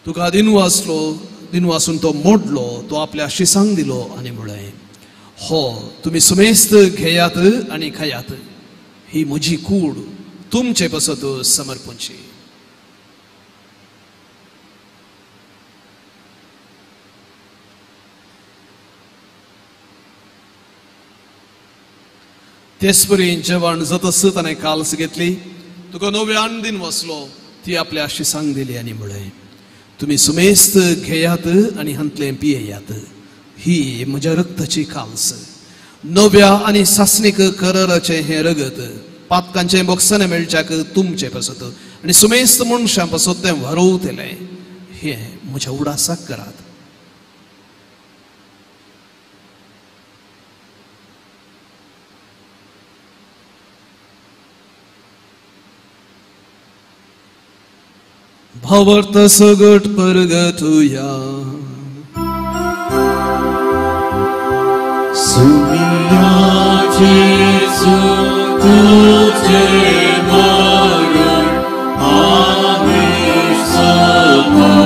तुका दिनवासलो, दिनवासून तो मोडलो, तो आपल्या शिसांक दिलो आनी म्हळें, हो तुमी सुमेस्त घेयात आनी खायात, ही म्हजी कूड तुमचे पासत समर्पणची. तेच परी जेवण जातस ताणें काल्स घेतली, तुका नव्यान दिन वसलो, ती आपल्या शिसांक दिली आनी म्हळें, तुमी सुमेस्त घेयात आनी हांतलें पियेयात, ही म्हज्या रक्ताची काल्स, नव्या आनी सासणीक कराराचें हें रगत पातकांचें बोगसणें मेळच्याक तुमचे पासत आनी सुमेस्त मनशां पासत तें व्हरवतलें. हें म्हज्या उडासाक करात. भावार्थ सगट परगतुया. सुनिया जेजू तुझे मरण आमी समर्पता,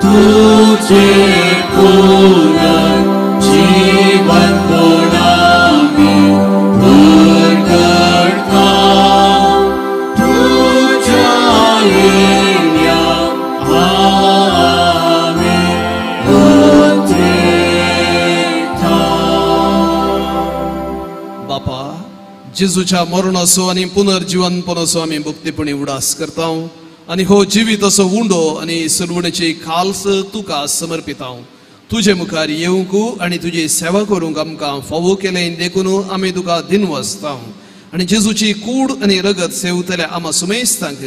तुझे पुनर्जीवन आमी परगटता, तुझ्या येण्या आमी उतरेता. बापा, जेजूच्या मरणाचो आनी पुनर्जीवनपणाचो आमी भक्तीपणी उडास करता आनी हो जिवीत असो उंडो आनी सरवणेची खालस तुका समर्पिता. तुजे मुखार येवंक आनी तुजी सेवा करूंक आमकां फावो केलें देखून आमी तुका दिनवासता. आनी जेजूची कूड आनी रगत सेवतल्या आमा सुमेस्तांक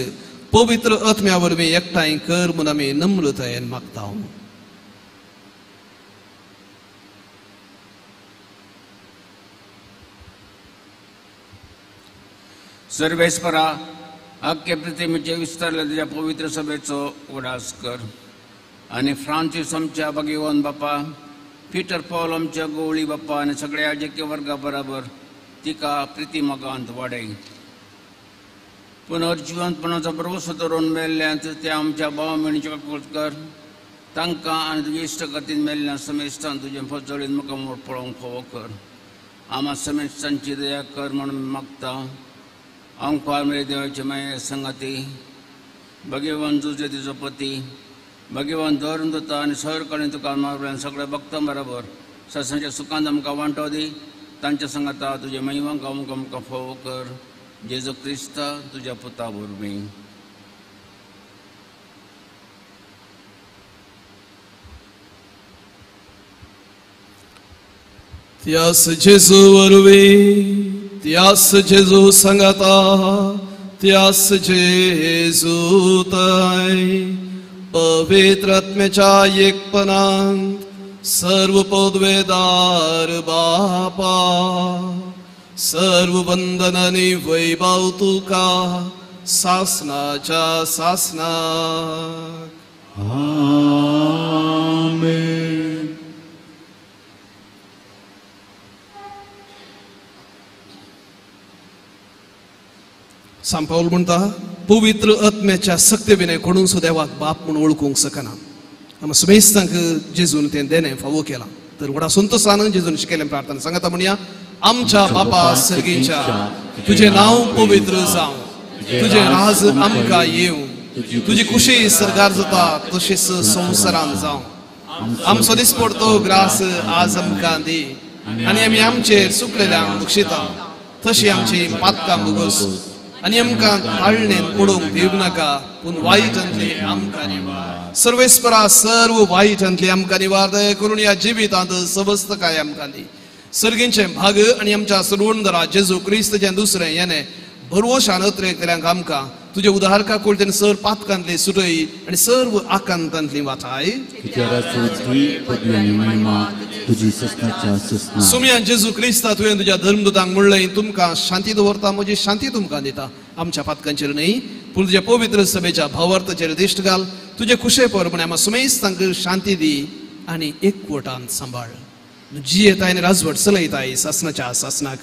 पवित्र आत्म्या वरवीं एकठांय कर म्हूण आमी नम्रतायेन मागता. सर्वेस्परा, आख्खे प्रतिमेचे विस्तारले तुज्या पवित्र सभेचो उडास कर आनी फ्रांसीस आमच्या भगवान बापा, पिटर पॉल आमच्या गोवळी बाप्पा आनी सगळ्या राजकीय वर्गा बराबर तिका प्रिती मोगांत वाडय. पुनर्जिवंतपणाचो भरवसो धरून मेल्ल्यांत त्या आमच्या भाव भयणीचे काकूट कर. तांकां आनी तुजे इश्टगतीन मेल्ल्या समेस्तान तुजें फजळीन मुखामोड पळोवंक फावो कर. आमा समेस्तांची दया कर म्हणून मागता. आमकां मेरे देवाचे माये संगाती भगवान जुजे तिजो पती भगवान धरून दिता आनी सहरकाणी तुका मारल्यान सगळ्या भक्तां बराबर ससांच्या सुखांत आमकां वांटो दी. तांच्या संगाता तुजे महिमा गावंक आमकां फावो कर. जेजू क्रिस्त तुज्या पुता वरवीं. त्यास जेजू वरवीं, त्यास जेजू संगाता, त्यास जेजू ताय पवित्र आत्म्याच्या एकपणांत सर्व पदवेदार बापा, सर्व वंदन आनी वैभव तुका सासनाच्या सासनाक. आमेन. सांत पावल म्हणटा, पवित्र आत्म्याच्या सक्ते विणे कोणून सुद्दां देवाक बाप म्हूण वळखूंक शकना. आमी सुमेस्तांक जेजून तें देणें फावो केलां. तर व्हडा संतोसान जेजून शिकयलें प्रार्थना सांगता म्हणया. आमच्या बापा सर्गीच्या, तुजें नांव पवित्र जावं, तुजें राज आमकां येवं, तुजी खुशी सरकार जाता तशीच संवसारान जावं. आमचो दिसपडतो ग्रास आज आमकां दी आनी आमी आमचेर चुकलेल्यांक बक्षिता तशी आमची पातकां भोगोस आनी आमकां ताळणेन पडोवंक दिवं नाका, पूण वायटांतली आमकां निवार. सर्वेस्परा, सर्व वायटांतली आमकां निवार. दया करून ह्या जिवितांत सवस्तकाय आमकां दी. सर्गींचें भाग आनी आमच्या सर्वंदरा जेजू क्रिस्तचें दुसरें येणें भरवशान अत्रेकतल्यांक आमकां तुजे उदाहरका कोळतेन सर पातकांतली सुटय आनी सर्व आकांतांतली वाटाय. सुमयान जेजू क्रिस्ता, तुवें तुज्या धर्मदूतांक म्हणलें, तुमकां शांती दवरता, म्हजी शांती तुमकां दिता. आमच्या पातकांचेर न्हय पूण तुज्या पवित्र सभेच्या भावार्थाचेर दिश्ट घाल. तुजे खुशे प्रमाणे आमकां सुमेस्तांक शांती दी आनी एकवटान सांबाळ. जियेताय आनी राजवट चलयताय सासनाच्या सासनाक.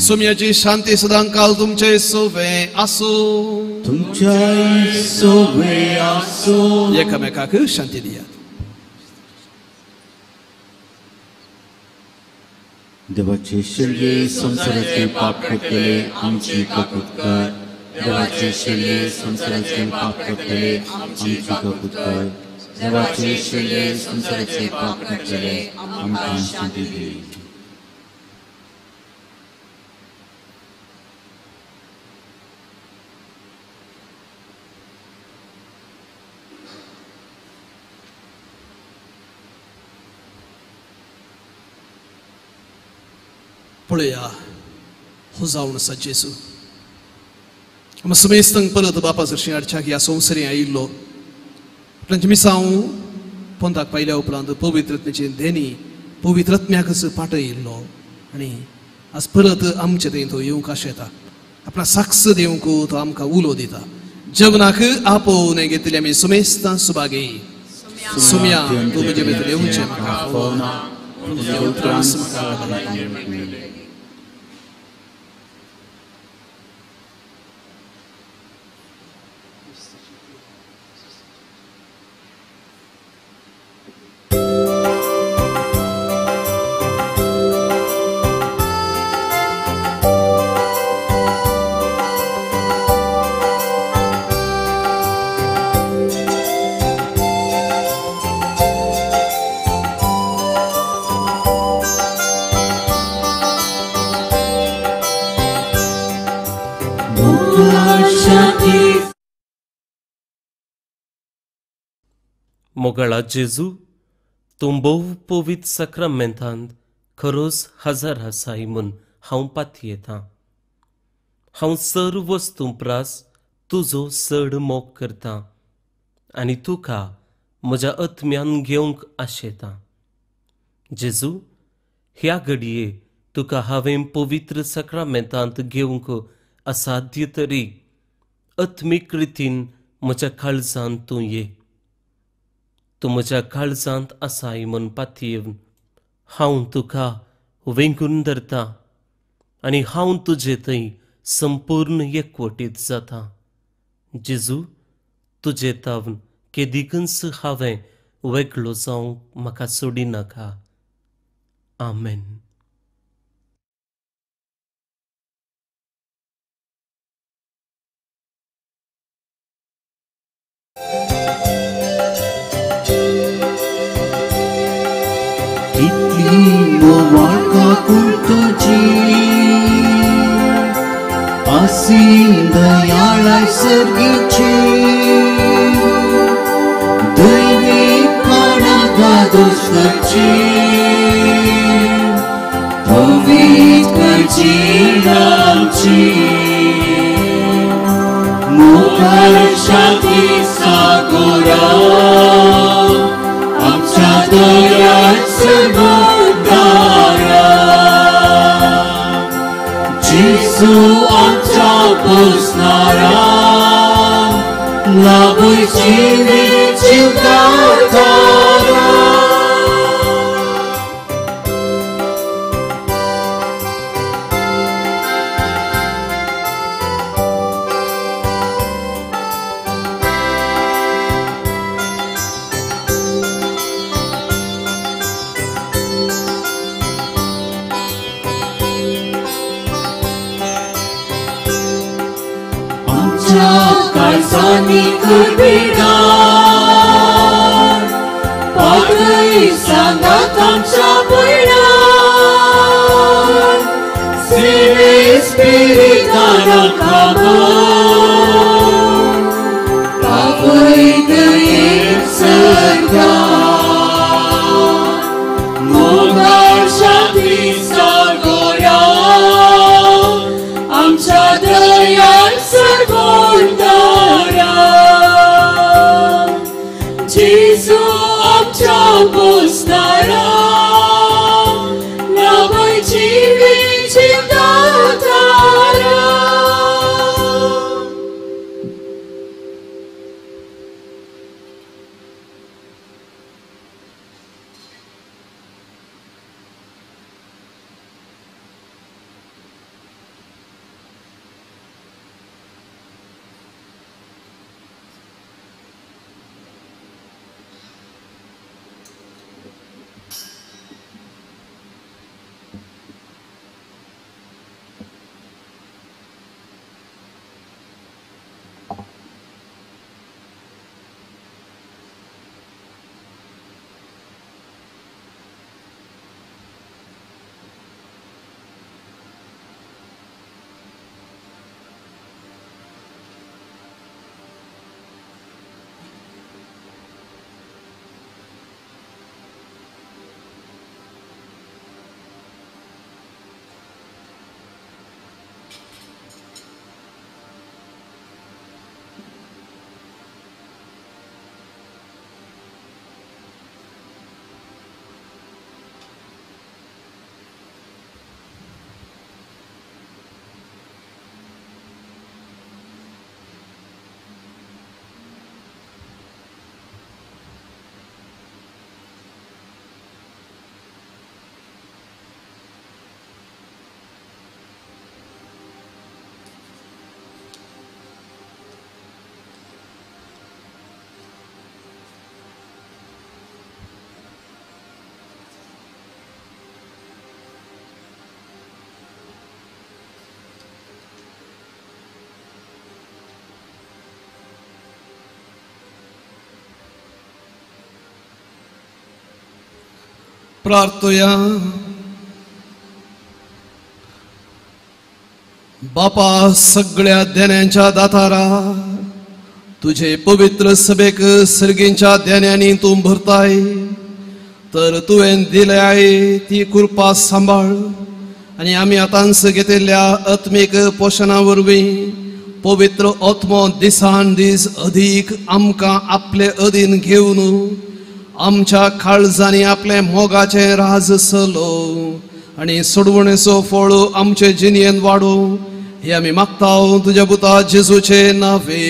सोम्याची शांती सदांकाल तुमचे सोवे आसूं. तुमच्याय सोवे आसूं. एकामेकाक शांती दियात. देवाचे शेलये संवसाराचे पाप करतले आमची काकूत कर. देवाचे शेलये संवसाराचे पाप करतले आमची काकूत कर. देवाचे शेलये संवसाराचे पाप करतले आमकां शांती दी. पळया हो जावन आसा जेजू. आमकां समेस्तांक परत बापा सरशीं हाडच्याक ह्या संवसारी आयिल्लो. आपणाचें मिसांव पोंताक पायल्या उपरांत पवित्रत्म्याचे देणी पवित्रत्म्याकच पाटयिल्लो आनी आज परत आमचे थंय तो येवंक आशेता. आपणा साक्ष दिवंक तो आमकां उलो दिता. जेवणाक आपोवन घेतले आमी समेस्तां सुभागी. सुम्या तूं म्हजे भितर येवचें म्हाका फावना, तुज्या उतरान म्हाका. मोगाळा जेजू, तूं भोव पवित्र साक्रामेंतांत खरोच हजार आसाय म्हूण हांव पातयेतां. हांव सर्व वस्तूं प्रास तुजो चड मोग करतां आनी तुका म्हज्या आत्म्यान घेवंक आशेतां. जेजू, ह्या घडये तुका हांवें पवित्र साक्रामेंतांत घेवंक असाध्य तरी आत्मीक रितीन म्हज्या काळजांत तूं ये. तूं म्हज्या काळजांत आसाय म्हूण पातयेवन हांव तुका वेंगून धरतां आनी हांव तुजे थंय संपूर्ण एकवटीत जाता. जेजू, तुजे तावन केदिकूच हांवें वेगळो जावंक म्हाका सोडिनाका. आमेन. कितली मोवाळका कुर्तोची आसीन दयाळाय सर्गीची दैवी कोणाक दोश करची पवित्र करची आमची मुखार शांती सागोरा आमच्या दयाळ सर्वोद्धारा जेजू आमच्या पोसणारा लाभूय जिवीत जिवदातारा. काळजांनी कुरबिडार पातळी सांगात आमच्या पयणार सिने स्पिरितान खाबो पावय दयेन सरकार मोगाळ शांती सागोरा आमच्या दयाळ सर्वोद्धारा जेजू आमच्या पोसणारा लाभय जिवीत जिवदातारा. प्रार्थया. बापा सगळ्या देण्यांच्या दातारा, तुझे पवित्र सभेक सर्गींच्या देण्यांनी तूं भरताय, तर तुवें दिल्याय ती कृपा सांबाळ आनी आमी आतांच घेतिल्ल्या आत्मीक पोशणा वरवीं पवित्र आत्मो दिसान दीस अदीक आमकां आपले अधीन घेवन आमच्या काळजांनी आपले मोगाचें राज चलो आनी सोडवणेचो फळ आमचे जिणेंत वाडो, हे आमी मागता तुज्या पुता जेजूचे नावे.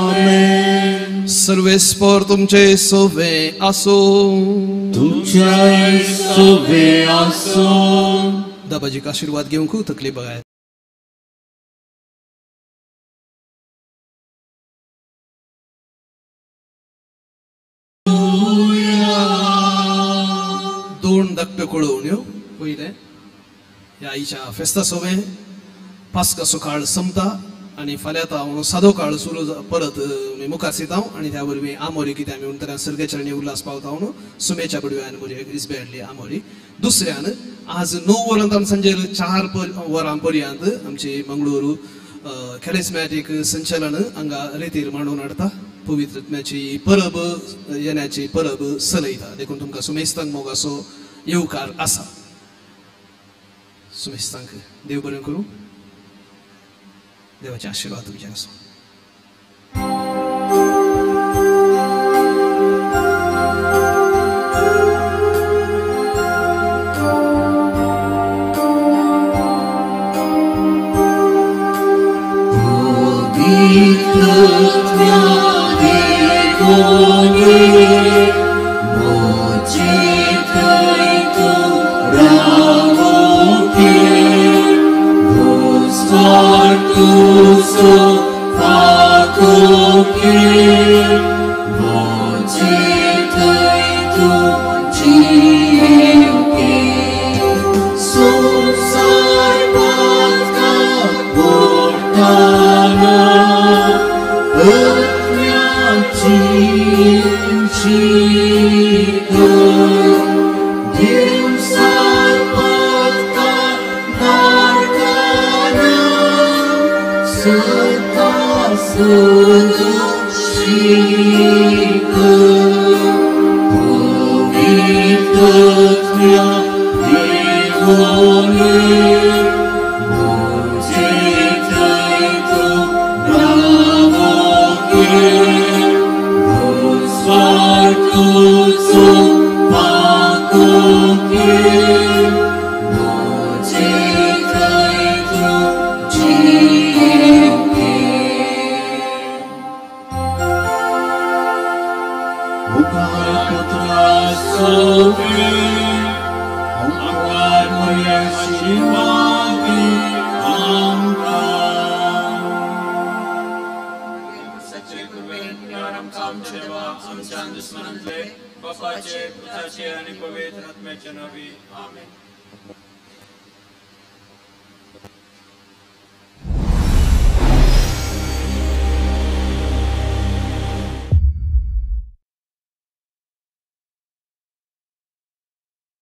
आमेन. सर्वेस्पर तुमचे सोवे आसूं. तुमचे सोवे आसूं. दाबाजीक आशिर्वाद घेवंक तकली बघाय. दोन धाकट्यो कळोवण्यो. पयलें, ह्या आईच्या फेस्ता सोवे पास्काचो काळ संपता आनी फाल्यां आतां हांव सादो काळ सुरू परत मुखार दिता आनी त्या वरवीं आमोरी कितें आमी म्हणटा सर्गाच्या आनी उल्हास पावता म्हणून सुमेच्या बडव्यान बरी इस्बेडली आमोरी. दुसऱ्यान आज 9 वरां सांजेर 4 वरां पर्यंत आमची मंगळुरू कॅरिस्मॅटीक संचलन हांगा रेतीर मांडून हाडटा. पवित्र आत्म्याची परब येण्याची परब चलयता. देखून तुमकां सुमेस्तांक मोगाचो येवकार आसा. सुमेस्तांक देव बरें करूं. देवाचे आशिर्वाद तुमचेर आसूं. आमच्या दुस्मनांतले बापाचे पुताचे आनी पवित्र आत्म्याचे नांवी आमेन.